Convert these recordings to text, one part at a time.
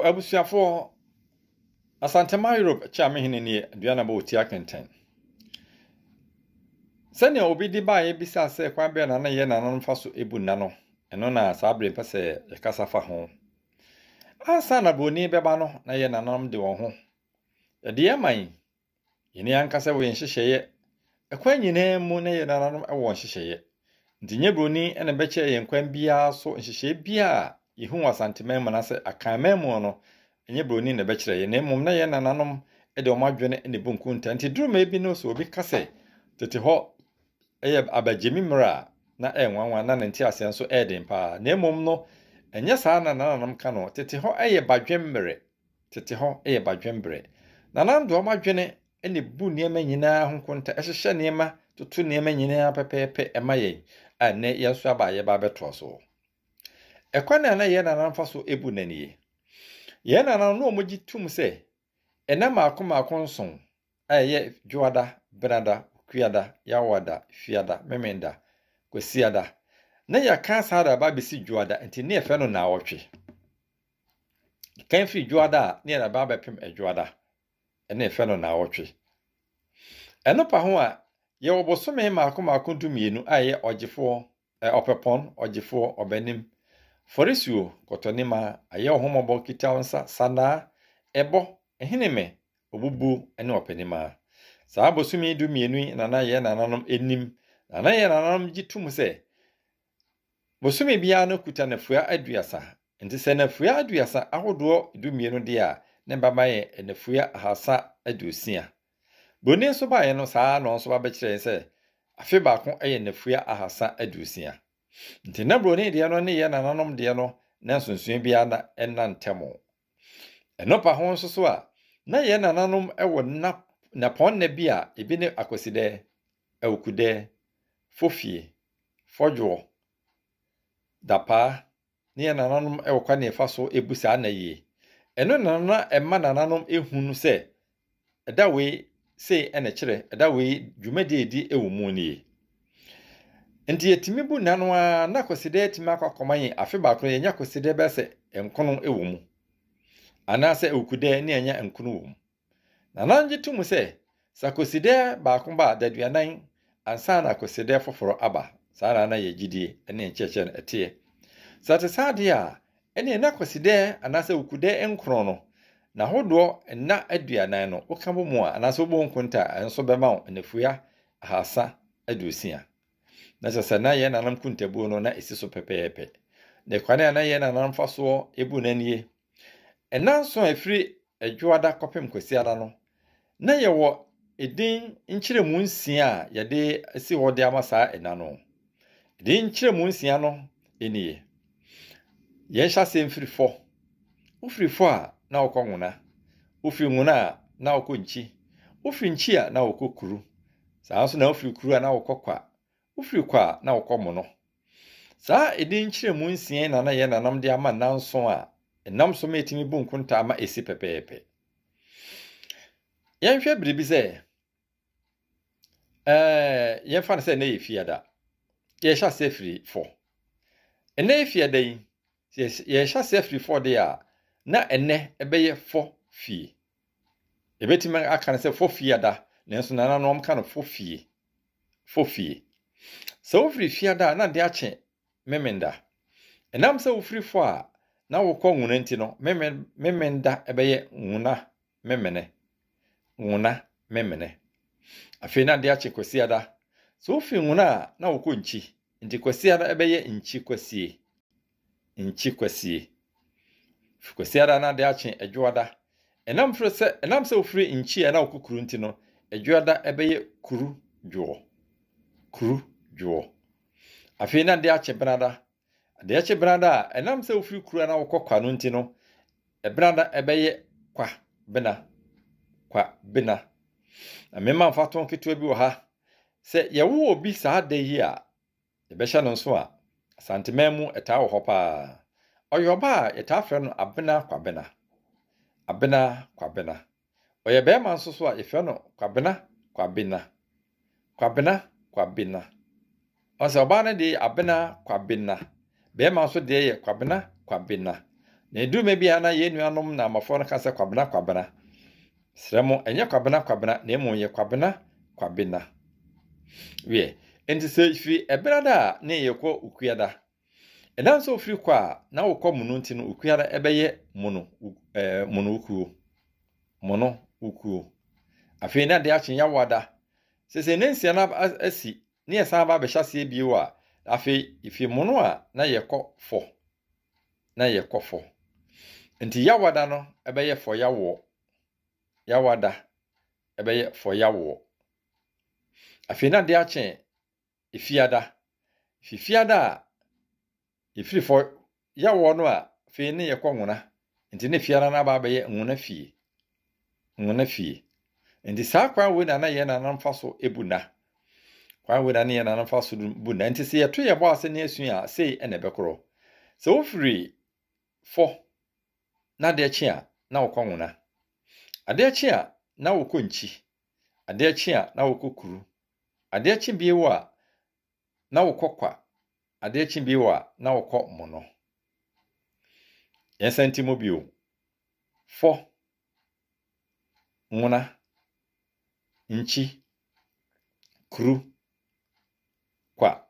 Abusuafoɔ, Asantema Europe Kyeamehene nie, Aduanaba Otia Kɛntɛn. Sɛnea obi de baeɛ bisaa sɛ kwan bɛn na na yɛn nananom fa so bu nna no, ɛno na saa bere mpɛ sɛ yɛkasa fa ho. Ansa na buroni bɛba no, na yɛn nananom de wɔn ho. Yɛde yɛn man, Yɛn ankasa wɔ yɛn nhyehyɛeɛ. Ɛkwan nyinaa mu na yɛn nananom wɔ nhyehyɛeɛ. Nti nyɛ buroni na ɛbɛkyerɛ yɛn kwan biara so nhyehyɛeɛ biara a yɛhu wɔ Asanteman mu anaasɛ Akanman mu no, ɛnyɛ buroni na ɛbɛkyerɛ yɛn, na mmom na yɛn nananom de wɔn adwene na ɛbu nkonta. Nti duru mmerɛ bi no sɛ obi ka sɛ tete hɔ yɛ abagyemi mmerɛ a, na ɛyɛ nwanwa na ne nteaseɛ nso ɛyɛ den paa. Na mmom no, ɛnyɛ saa na nananom ka no. Tete hɔ yɛ badwemmerɛ. Tete hɔ yɛ badwemberɛ. Nananom de wɔn adwene na ebu nneɛma nyinaa ho nkonta, ɛhyehyɛ nneɛma, toto nneɛma nyinaa pɛpɛɛpɛ ma yɛn a nnɛ yɛn nso aba a yɛba abɛtoa so. Ɛkwan a na yɛn nananom fa so bu nna nie. Yɛn nananom na wɔgye tom sɛ nna mmaako mmaako nson a ɛyɛ Dwoada, Benada, Okuada, Yawoada, Fiada, Memenda, Kwasiada, na yɛaka saa de aba abɛsi Dwoada nti ne yɛfrɛ no nnaawɔtwe. Kan firi Dwoada a ne yɛde aba abɛpem Ɛdwoada, ɛne yɛfrɛ no naawɔtwe. Ɛno pa ho a, yɛwɔ bosome mmaako mmaako 12 a ɛyɛ Ɔgyefoɔ, ɛ, Ɔpɛpɔn, Ɔgyefoɔ, Ɔbɛnem, Fɔresuo, Kɔtɔnima, Ayɛwohomɔbɔ, Kitawonsa, Sanaa, Ɛbɔ, Ɛheneme, Obubuo ne Ɔpɛnimaa. Saa bosome 12 yi na na yɛn nananom nim, na na yɛn nananom gye tom sɛ Bosome biara no kuta nnafua 30, nti sɛ nnafua 30 ahodoɔ 12 deɛ a, ne ba ma yɛ nnafua 360. Buroni nso baeɛ no, saa ara na ɔno nso ba bɛkyerɛɛ yɛn sɛ afe baako yɛ nnafua 360. Nti na buroni deɛ no ne yɛn nananom deɛ no, na nsonsonoeɛ biara na ɛnna ntam. Ɛno pa ho nso so a, na yɛn nananom wɔ nna nnapɔnna bi a ebi ne Akwasidɛ, Awukudɛ, Fofie, Fɔdwoɔ, Dapaa, ne yɛn nananom wɔ kwan a yɛfa so bu saa nna yie. Ɛno na na ɛma nananom hunu sɛ ɛda wei sei na ɛkyerɛ, ɛda wei dwumadi a ɛdi wɔ mu nie. Nti yɛtumi bu nna no ara na Kwasiada atumi akɔ akɔma yɛn afe baako no yɛnya Kwasiada bɛyɛ sɛ nkono wɔ mu anaasɛ Awukudɛ ne yɛnya nkono wɔ mu. Nana gye to mu sɛ, sɛ Akwasidaɛ baako ba a, daduanan ansa na Akwasidaɛ foforɔ aba. Saa na na yɛn gyidie ne yɛn nkyerɛkyerɛ no teɛ. Sɛ ɛte saa deɛ a, ɛnneɛ na Kwasidaɛ anaasɛ Wukudaɛ nkron no, n'ahodoɔ nna 40 no, woka bɔ mu a, anaasɛ wobɔ ho nkonta a, ɛno nso bɛma wo nnafua 360. Na kyerɛ sɛ na yɛn nananom nkontabuo no, na ɛsi so pɛpɛɛpɛ. Na kwan a na yɛn nananom fa soɔ bu no nie. Nnanson a ɛfiri Dwoada kɔpem Kwasiada no, na yɛwɔ edin nkyerɛmu nsia a yɛde asi hɔ de ama saa nna no. Edin nkyerɛmu nsia no nie. Yɛnhyɛ aseɛ mfiri fɔ. Wofiri fɔ a, na wokɔ nwona. Wofiri nwona a, na wokɔ nkyi. Wofiri nkyi a, na wokɔ kuru. Saa nso na wofiri kuru a, na wokɔ kwa. Wofiri kwa a, na wokɔ mono. Saa edin nkyerɛmu nsia yi na na yɛn nananom de ama nnanson a ɛnam so ma yɛtumi bu nkontaa ma esi pɛpɛɛpɛ. Yɛnhwɛ biribi sɛ, ɛɛ, yɛmfa no sɛ ɛnnɛ yɛ fiada. Yɛhyɛ aseɛ firi fɔ. Ɛnnɛ yɛ fiada yi, sɛ yɛhyɛ aseɛ firi fɔ deɛ a, na ɛnnɛ ɛbɛyɛ fɔ fie. Yɛbɛtumi aka no sɛ fɔ fiada, nanso nananom ka no fɔ fie. Fɔ fie. Sɛ wofiri fiada a, na ade akye Memenda. Ɛnam sɛ wofiri fɔ a na wokɔ Nwuna nti no, Memenda bɛyɛ Nwuna Memene. Nwuna Memene. Afei na ade akye Kwasiada. Sɛ wofiri Nwuna a na wokɔ Nkyi, nti Kwasiada bɛyɛ Nkyi Kwasie. Nkyi Kwasie. Fi Kwasiada na ade akye Adwoada. Ɛnam firi sɛ ɛnam sɛ wofiri Nkyi a na wokɔ Kuru nti no, Adwoada bɛyɛ Kuru Dwoɔ. Kuru Dwoɔ. Afei na ade akye Benada. Ade akye Benada a, ɛnam sɛ wofiri Kuru a na wokɔ Kwa no nti no, Benada ɛbɛyɛ Kwa Bena. Kwa Bena. Na mema mfatoho ketewa bi wɔ ha. Sɛ yɛwo obi saa da yi a, Yɛbɛhyɛ no nso a, Asanteman mu ɛtaa wɔ hɔ paa. Ɔyɛ ɔbaa a yɛtaa frɛ no Abena Kwabena. Abena Kwabena. Ɔyɛ barima nso so a yɛfrɛ no Kwabena Kwabena. Kwabena Kwabena. Ɔn sɛ ɔbaa no deɛ yɛ Abena Kwabena. Barima nso deɛ yɛ Kwabena Kwabena. Na ɛduru mɛ biara na yɛn nuanom na amafoɔ no ka sɛ Kwabena Kwabena. Srɛ mo, ɛnyɛ Kwabena Kwabena, na mmom yɛ Kwabena Kwabena. Wiɛ, enti sɛ firi Ɛbenada a ne yɛkɔ Ukuada. Ɛnam sɛ wofiri kɔ a na wokɔ Mono nti no, Ukuada ɛbɛyɛ Mono, ɛɛ Mono Ukuo. Mono Ukuo. Afei na adeɛ akye Yawoada. Sɛ sɛ ne nsia no asi ne yɛsan ba abɛhyɛ aseɛ bio a, afei yɛfiri Mono a na yɛkɔ Fɔ. Na yɛkɔ Fɔ. Nti Yawada no ɛbɛyɛ Fɔ Yawoɔ. Yawada ɛbɛyɛ Fɔ Yawoɔ. Afei na adeɛ akye Efiada. Fifiada a yɛfiri Fɔ Yawoɔ no a, afei ne yɛkɔ Nwona. Nti ne Fiada no aba abɛyɛ Nwona fie. Nwona fie. Nti saa kwan wei na na yɛn nananom fa so bu nna. Kwan wei na ne yɛn nananom fa so bu nna. Nti sɛ yɛto yɛn bɔ ase ne asua a, sei na ɛbɛkorɔ. Sɛ wofiri Fɔ na adeɛ kye a, na wokɔ Nwona. Adeɛ kye a, na wokɔ Nkyi. Adeɛ kye a, na wokɔ Kuru. Adeɛ kye bio a, na wokɔ Kwa. Adeɛ kye bio a, na wokɔ Mono. Yɛnsan nti mu bio. Fɔ, Nwona, Nkyi, Kuru, Kwa,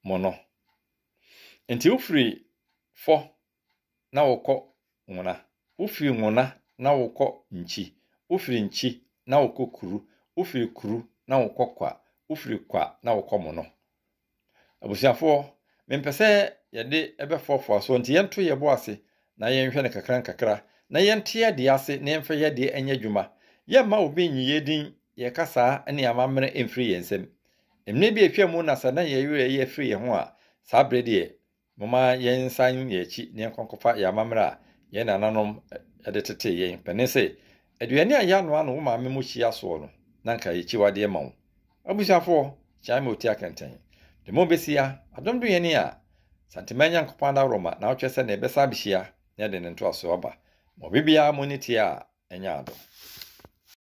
Mono. Nti wofiri Fɔ na wokɔ Nwona. Wofiri Nwona na wokɔ Nkyi. Wofiri Nkyi na wokɔ Kuru. Wofiri Kuru na wokɔ Kwa. Wofiri Kwa na wokɔ Mono. Abusuafoɔ, mempɛ sɛ yɛde bɛfoafoa soɔ nti yɛnto yɛn bo ase na yɛnhwɛ no kakra nkakra na yɛnte yɛn deɛ ase na yɛmfa yɛn deɛ nyɛ adwuma. Yɛmma obi nnye yɛn din, yɛn kasaa ne yɛn amammerɛ mfiri yɛn nsam. Mmerɛ bi a atwa mu na sɛ na yɛn werɛ yɛ firi yɛn ho a, saa berɛ deɛ Momma yɛnsan yɛn akyi na yɛnkɔ nkɔfa yɛn amammerɛ a yɛn nananom de tetee yɛn. Panin se, Aduane a yɛanoa no wo maame mohyia soɔ no, na anka ɛyɛ akyiwadeɛ ma wo. Abusuafoɔ, kyeae ma ɔti akɛntɛn. De mo bɛsia, adom do yɛn a, Santeman Nyankopɔn adaworoma na ɔkyerɛ sɛ nea ɛbɛsan abɛhyia na yɛde ne ntoasoɔ aba. Ma obi biara mo ani teɛ a, ɛnyɛ adom.